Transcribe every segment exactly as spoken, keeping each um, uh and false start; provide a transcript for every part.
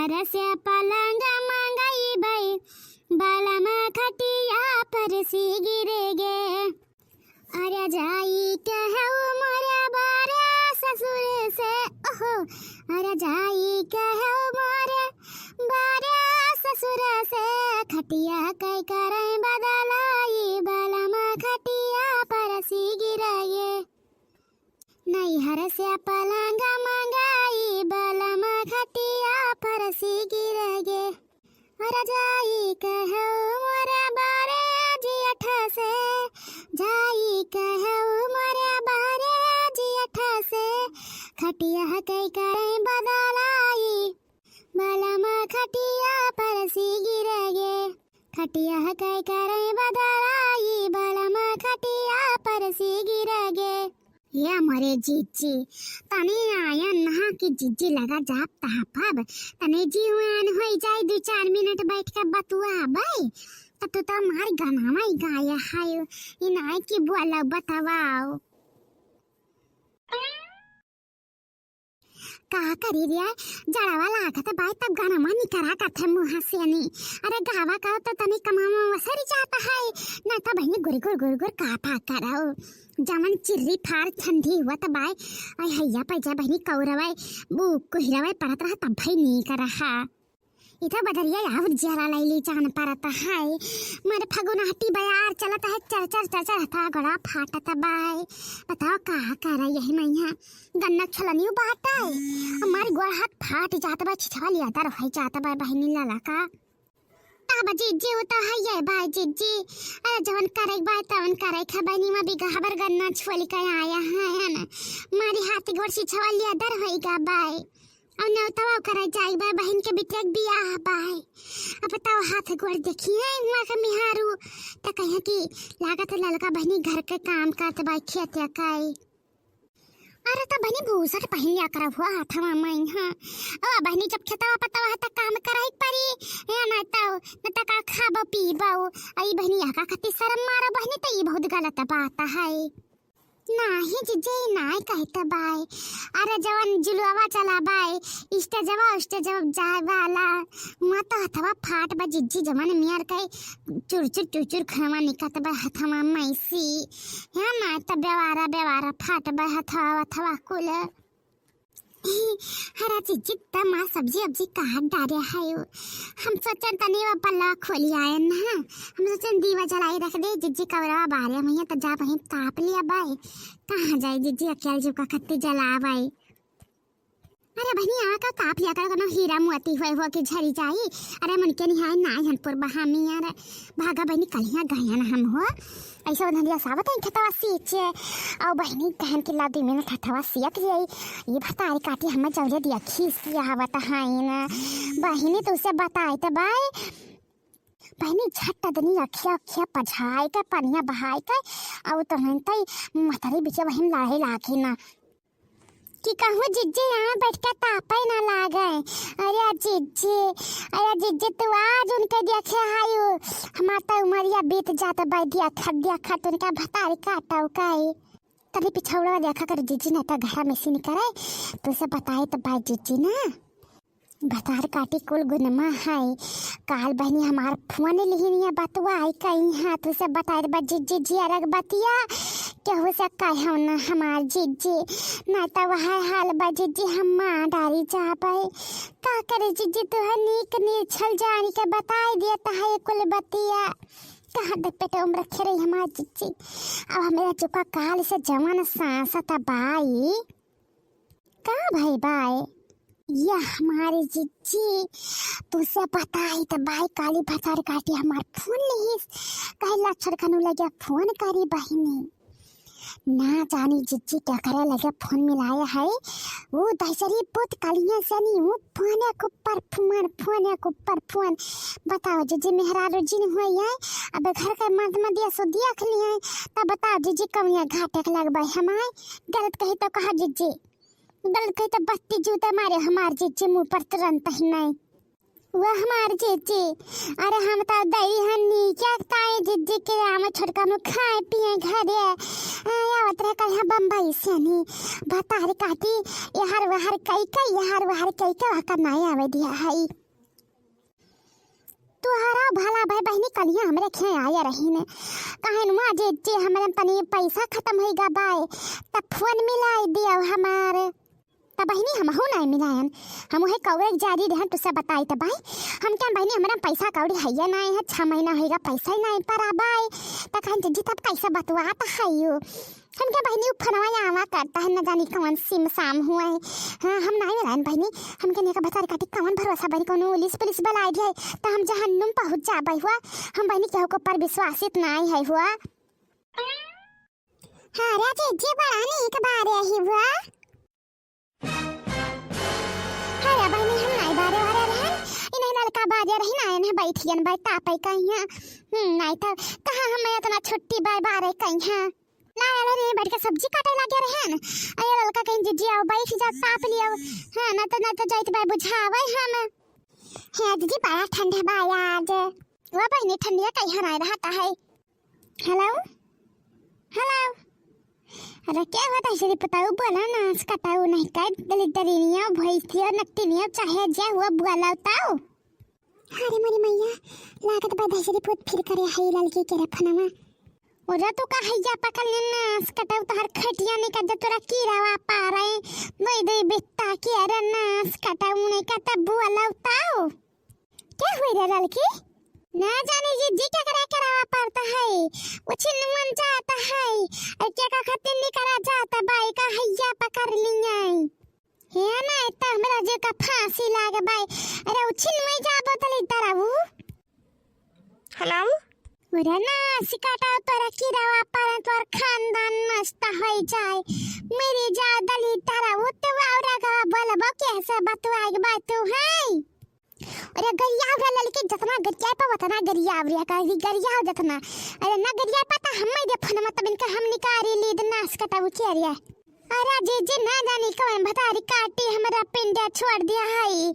हरस पलंग मंगइबै, बलम खटिया परसी गिर गे। अरे जाई कहउ मोरे बारे ससुर से, ओहो। अरे जाई कहउ मोरे बारे ससुर से, खटिया कइ करइ बदलाई, बलम खटिया परसी गिर गे। नैहर से पलंग मंगाई, बलम खटिया परसी गिर गे। अरे जाई कहउ मोरे बारे जेठ से, जाई कहउ मोरे बारे जेठ से, खटिया कइ करइ बदलाई, बलम खटिया परसी गिर गे। खटिया कइ करइ बदलाई, बलम खटिया परसी गिर गे। ये मोरे जिज्जी, तनी आयन नहा कि जिज्जी लगा जाप तहा पब। तनी जीवन होइ जाई, दुइ चार मिनट बैठ के बतुआबै। त तू त मार गनावा ही गाय है, इ नाय कि बोला बतावाओ। का करी रे, जड़वा लागत बाय तब गनमा निकरा कथे मुँह से नी। अरे गावा का तो तनी कमावा वसरी जाता है, ना तो बहिनी गुर गुर गुर गुर काटा करउ। जवन चिर्री फार ठंडी हुआ त बाय, आई हैया पैजा बहिनी कौरवाय, बू कुहिरवाय परत रहा तब भई नी कर रहा। इधर बदरिया आउर जरा लैली जान परत है। मर फगुनहटी बयार चलत है, चर चर चर चर हथवा गोड़ा फाटत बाय। बताओ का करा यही मैया। गन्ना छलनी बाटे। हमार गोड़ हाथ फाट जात बा, छिछवा लिया दर होइ जात बा बहिनी लाला का। तब जिज्जी उ तो है ये बाय जिज्जी। अरे जवन करे बाय तवन करे खा बहिनी मा बिगहा भर गन्ना छुअली का आया है न। मारी हाथ गोड़ छिछवा लिया दर होइ गा बाय। अब नेवतवा ओकरा जाई बा, बहिन के बिटिया के बियाह बा। अब बताओ हाथ गोड़ देखी है वहाँ के मिहारू, त कहे कि लागत है ललका बहिनी घर के काम करत बा, खेत या काई। अरे त बहिनी भूसट पहिन लिया कर हुआ हाथवा में, हाँ। अब बहिनी जब खेतवा पतवा है त काम कराई परी, या ना तो, न त का खाबो पीबो। आई बहिनी या का कति शर्म मारो बहिनी, त ई बहुत गलत बात है। नाही जिज्जी, नाही कहत बाय। अरे जवन जुलुआवा चला बाय, स्टेजवा, स्टेजवा जाए वाला, मत हथवा फाट बा जिज्जी, जवन मियर के चुर चुर चुर चुर खवा निकत बा हथवा मैसी। है ना, त बेवारा बेवारा फाट बा हथवा हथवा कुल। हरा जिज्जी, त माँ सब्जी अब्जी काट डारे है। हम सोचन तनी वो पल्ला खोली आयन ना, हम सोचन दीवा जलाई रख दे, जिज्जी कवरवा बारे में त जा बहिन ताप लिया बाय। कहाँ जाई जिज्जी, अकेल जुका खत्ती जला बाय। अरे बहिनी, आवा का ताप लिया कर, कोनो हीरा मोती होए हो कि झरी जाई। अरे मन के निहाय नाई हनपुर बहामी यार। भागा बहिनी, कलिया गयन हम हो। ऐसे उधर दिया सावत है खेतवा सींचे। आओ बहिनी, कहन के ला दुइ मिनट हथवा सियक जाई। ये भतारी काटी हमें जौरे दिया खीसिया आवत है ना। बहिनी, तुसे बताई त बाय। बहिनी, झट दनी अखिया, अखिया पझाई के, पनिया बहाई के, आओ तो हन तई मतरी बिचे बहिन लाहे लागे ना। कि कहूँ जिज्जी यहाँ बैठ के तापे ना लागे। अरे जिज्जी, अरे जिज्जी, तू आज उनके देखे हायु, हमार त उमरिया बीत जात बा, देखत देखत उनका भतारी काटउ काई। तनी पिछौड़ा देखा कर जिज्जी, नहीं त घरा में से निकरे, तुसे बताई त बा जिज्जी ना। भतार काटी कुल गुनमा है। काल बहिनी हमार फोन लिहिनिया बतुआई कई हाँ, तुसे बताई बा जिज्जी जियरक बतिया। केहू से कहौ न हमार जिज्जी, ना त वह हाल बा जिज्जी, हम माँ डारी जाबै। का करे जिज्जी, तुहे नीक नीछल जानी के बताई देत है कुल बतिया। कहाँ दे पेट उम्र खेरे हमार जिज्जी। अब हमरा चुका काल से जवन सांसत बाई। का भाई बाय? या हमारे जिज्जी, तुसे बताई त बाय काली भतार काटी हमार फोन लिहिस। कहे लक्षण कनु लगे फोन करी बहिनी। ना जानी जिज्जी केकरे लगे फोन मिलाया है। वो दहसरी पुत कलिया से नी, वो फोने के ऊपर फोन, फोने के ऊपर फोन। बताओ जिज्जी, मेहरारू जिन हुए है, अब घर के मर्द मदिया सो देख लिए, तब बताओ जिज्जी, कमिया घाटे के लगबे हमार। गलत कही तो कहा जिज्जी। गलत कही तो बत्ती जूता मारे हमार जिज्जी मुँह पर तुरंत ही नहीं। वो हमार जिज्जी, अरे हम तो दई हन्नी क्या ताई जी के आवे छोटका नु खाए पिए घरे। आ, आवत रहे कल यहाँ बम्बई से नी। भतार काटी, यार वार कई कई, यार वार कई कई, वहाँ का नाई आवे दिया है। तुहरा भला भाई बहिनी कलिया हमरे खे आया रही ने। कहे नु, "माँ जी, जी, हमरे तनी पैसा खतम होई गा बाय, तब फोन मिलाई दियो हमार।" त बहिनी, हमहू नाई मिलायन, हम उहे कौवे जारी रहन, तुसे बताई त भाई, हम क्या बहिनी, हमरा पैसा कौड़ी हइया नाई है, छह महीना होइगा, पैसा ही नाई परा बाई। त कहन, "जीजी, तब कैसे बतुआत हइयो?" हम क्या बहिनी, उ फोनवा आवा करता है, न जानी कौन सिम साम हुआ है। हाँ, हम नाई मिलायन बहिनी, हम क्या नहीं का भतार काटी कौन भरोसा बहिनी, कौन पुलिस, पुलिस बुलाई दिए, त हम जहन्नुम पहुँच जाबे हुआ। हम बहिनी केहू को पर विश्वासित नाई है हुआ। हाँ रे जीजी, बड़ा नीक बारे ही हुआ। अरे बहिनी, हम नाई बारे वारे रहन, इन्हें ललका बाजे रही ना, इन्हें बैठियन बैठा पे कहिया। हम्म, नाई तो कहाँ हम इतना छुट्टी बाय बारे कहिया। ना, अरे रे, बैठ के सब्जी काटे लागे रहन। अरे ललका कहीं, "जीजी आओ, बैठ जाओ, ताप लियो।" हाँ, ना तो, ना तो जाइत बाय बुझावे हम। हे जीजी, बड़ा ठंड है बाय आज। वो बहिनी, ठंडिया कहीं हराए रहता है। हेलो, हेलो। अरे क्या होता है, जल्दी बताओ, बोला ना, आज कटाओ नहीं कर, दलिद्दरिनिया, भैंसिया, नकटिनिया, चाहे जे हुआ, बोला बताओ। अरे मोरी मैया, लागत बा दहशरी पूत फिर करे है ललकी के रफनवा। ओरा तू का हैया पकड़ ले नास कटाऊ, तोहर खटिया नहीं का जब तोरा कीड़ावा पारे, दोई दोई बित्ता के, अरे नास कटाऊ नहीं का तब बोला बताओ। क्या हुई रे ललकी? ना जानी जीजी, क्या करा करावा पड़ता है, उछिन मन जाता है, और क्या का खातिर नहीं करा जाता बाई का हैया पकड़ लिया। हे ना, इतना हमरा जे का फांसी लागे बाई। अरे उछिन में जाबो तली तरह उ। हेलो। अरे ना, सिकाटा तोरा कीड़ावा पर तोर खानदान नष्ट होई जाए। मेरी जा दली तरह उ तो वावरा का बोलबो कैसे बतवाई बात तू है। अरे गरियाव रे ललकी, जतना गरियाए पा उतना गरियाव रे, कही गरियाव जतना। अरे ना गरियाए पा त हम्मे दे फोन, मतलब इनका हम निकारी ली द नास कटाऊ के रे। अरे जीजी, ना जानी कौन भतारी काटी हमरा पिंडा छोड़ दिया है।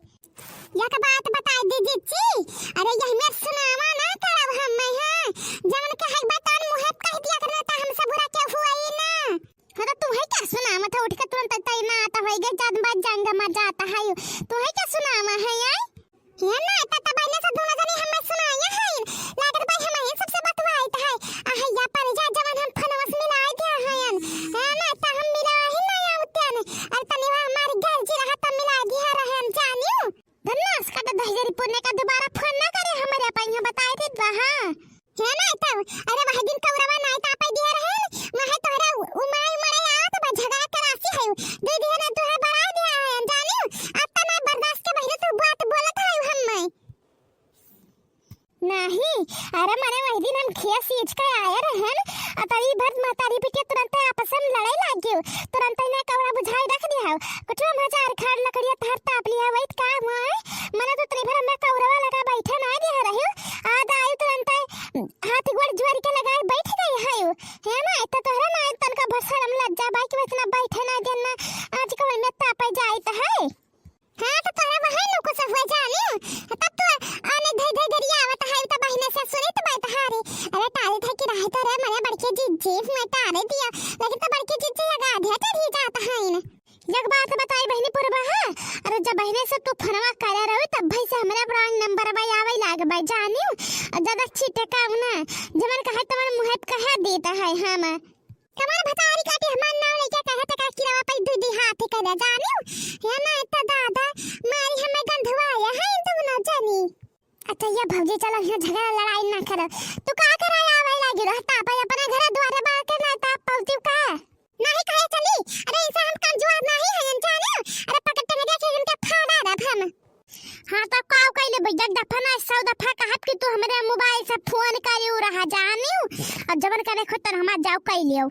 एक बात बताई दी जीजी, अरे यही में सुनावा ना करब हम, हाँ, जवन के है बतन मुहे कह दिया करना, त हमसे बुरा के हुआ ही ना। हाँ, तो तू है क्या सुनावा था, उठ के तुरंत तैनात हो गए, जब बज जाएंगे मजा आता है, तू है क्या सुनावा है यार? हे ना, त, त बहिने से दोनों जनी हमें सुनाया है। लागत भाई हम ही सबसे बतवाइत है। आ हैया पर जा जवन हम फनवस मिलाए दिया है। हे ना, त हम मिला ही ना आवते ने। अरे तनी वहाँ हमारी घर जी रहा त मिला दिया रहे हम जानियो। धन्नास का तो दहिजरी पुण्य का दोबारा फोन ना करे हमारे अपन यहाँ बताए थे तो हाँ। हे ना त, अरे वह दिन कौरवा नाई तापे दिया रहे, वह तोहरा उमाई मरे आवत बा झगड़ा करासी है। दे दिया ना तोहरा बड़ा दिया है जानियो। अब त मैं बर्दाश्त के बहिने तू बात बोलत है हम मैं। नहीं, अरे मने वही दिन हम खिया सींच के आए रहन, आ तरी भर महतारी बिटिया तुरंत आपस में लड़ाई लाग गयो। तुरंत इन्हें कौरा बुझाई रख दिया हो। कुछ हम हजार खाड़ लकड़िया तहर ताप लिया, वही काम हुआ है। मने तो तरी भर हमरा कौरवा लगा बैठे ना दिया रही। आज आयु तुरंत हाथ गोड़ जोड़ के लगाए बैठ गई है। हे ना, इतना तोहरा ना तनका भर शर्म लज्जा बा कि इतना बैठे ना देना। आज कौन में तापे जाइत है। हाँ, त तोहरा वही नु कुछ हुआ जानियो। तब तू आने धई धई गरिया आवत है, त बहिने से सुनित बात हारी। अरे टाल थे कि रहे तो रे, मने बड़के जिज्जी हुए टारे दिया। लेकिन त बड़के जिज्जी लगा दिया, चढ़ी जात है इन। एक बात बताई बहिनी पुरबा, हाँ? अरे जब बहिने से तू फोनवा करे रही, तब भाई से हमरा ब्रांड नंबर भाई आवे लाग भाई जानियो। और ज्यादा छिटे काम ना, जमन कहे तमन मुँह पे कहे देता है हम। कमर भतारी काटी हमार नाव लेके कहे त का किरवा पे दू दी हाथ करे जानियो। हे ना त दादा, मारी हमें गंधवाया है दोनों जनी। अच्छा ये भौजी चलो यहाँ झगड़ा लड़ाई ना करो। तू का करे आवे लागी रहता पे अपने घर द्वारे बाहर के ना ताप पौती का? नहीं कहे चली। अरे इनसे हम कमजोर नहीं है जानियो। अरे पकड़ टंगरिया के इनके फाड़ा रब हम। हाँ, तो का कइले भैया, दफा ना सौ दफा कहत कि तू हमरे मोबाइल से फोन करे उ रहा जानियो, और जवन करे खुद तन हमार जाओ कइ लियो।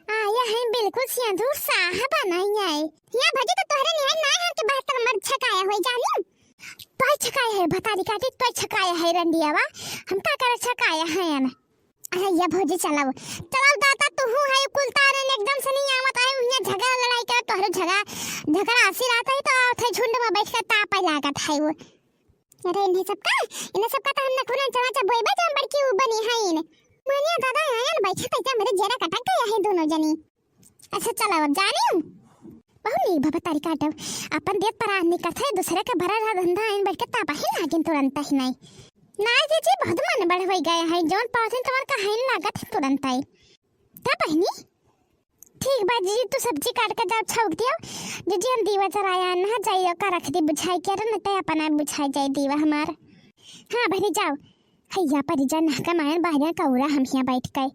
आ, ये है बिल्कुल सिंदूर साहब नहीं है। ये भजी तो तोहरे निहर ना है कि बहत्तर मर छकाया होई जानियो। तोय छकाया है, भतारी काटी, तोय छकाया है रंडियावा, हम का करे छकाया है न? अरे ये भौजी चलाओ, चलाओ दादा, तू हूँ है कुल तारे ने एकदम से नहीं आवत आए, उन्हें झगड़ा लड़ाई कर, तोहरे झगड़ा, झगड़ा आसी रात है तो आवत है झुंड में बैठ के तापे लागत है वो। अरे इन्हें सबका, इन्हें सबका तो हमने खुना चला चबोए बे, जब बड़की उ बनी है इन। तेरा कटक गया है दोनों जनी। अच्छा चला अब जानी। बहुत नीक बाबा तारी काटब। अपन देत पर आदमी कथे दूसरे के भरा रहा धंधा आइन बैठ के तापा ही लागिन तुरंत ही नहीं। ना जीजी बहुत मन बढ़ होई गए है, जौन पावथिन तुम्हार कहाइन लागत है तुरंत आई। तब बहिनी ठीक बा जीजी, तू सब्जी काट के जाओ छौक दियो। जीजी हम दीवा जराया ना जाइयो का रख दी बुझाई के रे, नहीं तो अपना बुझाई जाए दीवा हमार। हाँ बहिनी जाओ। हैया परी जा ना कमायन बाहर कौरा हम हियाँ बैठ के।